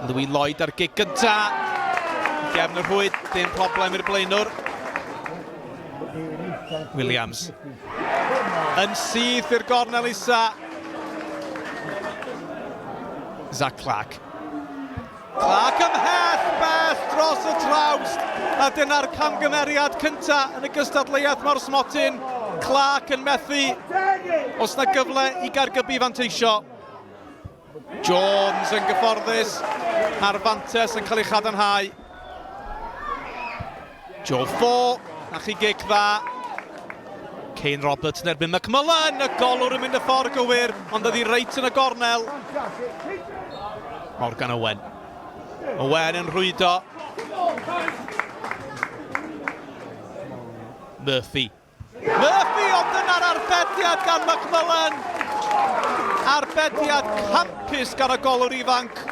Louis Lloyd ar gig gynta. Gefn y rhwyd, dim problem i'r blaenwr. Williams. Yn syth i'r gornel isa. Zach Clark. Clark ymhell bell dros y trawst. A dyna'r camgymeriad cynta yn y gystadleuaeth mor smotyn. Clark yn methu. Os na gyfle i Gaergybi fanteisio. Jones yn gyfforddus a'r fantes yn cael ei chadarnhau. Joe Fo, na chi gic dda. Kane Roberts yn erbyn McMullen, y golwr yn mynd y ffordd gywir, ond ydi reit yn y gornel. Morgan Owen. Owen yn rhwydo. Murphy. Murphy, ond dyna'r arbediad gan McMullen. Arbediad campus gan y golwr ifanc.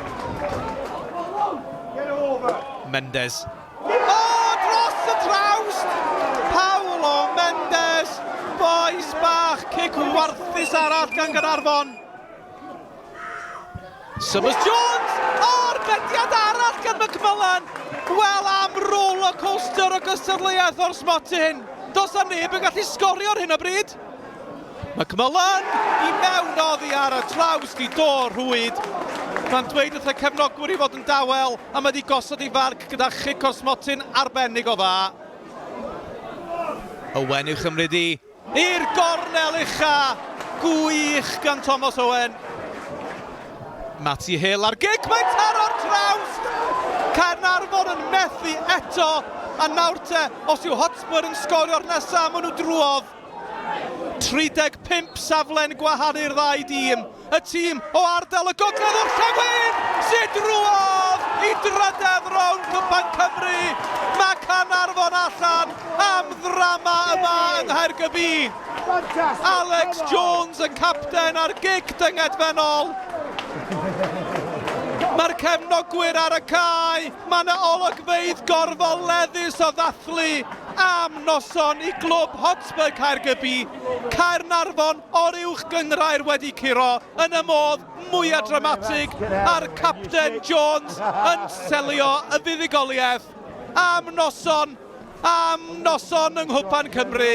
Mendes. O, dros y trawst! Paulo Mendes! Bois bach, cic warthus arall gan Gaernarfon. Summers Jones! O, arbediad arall gan McMullan! Wel am roller coaster o gystadleuaeth o'r smotyn! Does na neb yn gallu sgorio ar hyn o bryd! McMullan i mewn oddi ar y trawst i dor rhwyd. Mae'n dweud wrth y cefnogwyr i fod yn dawel a mae wedi gosod ei farc gyda chic o'r smotyn arbennig o dda. Owen i'w chymryd i I'r gornel ucha! Gwych gan Tomos Owen. Matty Hill ar gic, mae'n taro'r trawst! Caernarfon yn methu eto, a nawr te, os yw Hotspur yn sgorio'r nesaf, maen nhw drwodd. 35 safle'n gwahanu'r ddau dîm. Y tîm o ardal y Gogledd Orllewin sydd drwodd i drydedd rownd Cwpan Cymru. Mae Caernarfon allan am ddrama yma yng Nghaergybi. Alex Jones y capten ar gic dyngedfennol. Mae'r cefnogwyr ar y cae. Mae yna olygfeydd gorfoleddus o ddathlu am noson i glwb Hotspur Caergybi. Caernarfon o'r Uwch Gynghrair wedi curo yn y modd mwyaf dramatig a'r capten Jones yn selio y fuddugoliaeth am noson, am noson yng Nghwpan Cymru.